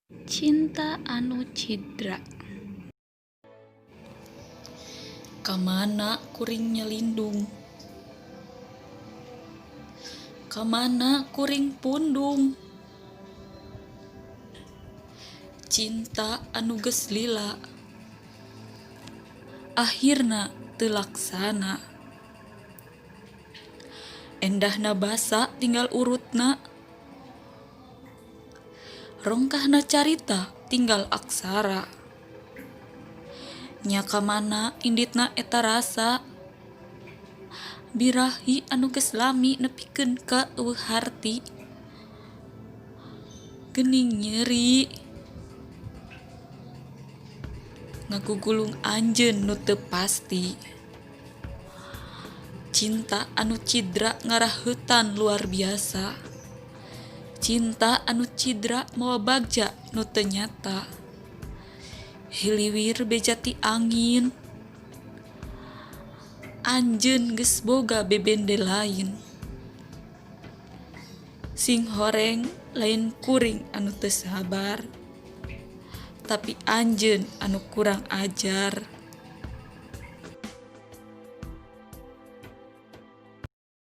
Cinta anu cidra. Ka mana kuring nyalindung? Ka mana kuring pundung? Cinta anu geus lila. Ahirna teu laksana. Endahna basa tinggal urutna. Rongkahna carita tinggal aksara. Nya ka mana inditna eta rasa? Birahi anu geus lami nepikeun ka euweuh harti. Geuning nyeri. Ngagugulung anjeun nu teu pasti. Cinta anu cidra ngaraheutan luar biasa. Cinta anu cidra mawa bagja nu teu nyata. Hiliwir beja ti angin. Anjeun geus boga bebende lain. Sing horeng lain kuring anu teu sabar. Tapi anjeun anu kurang ajar.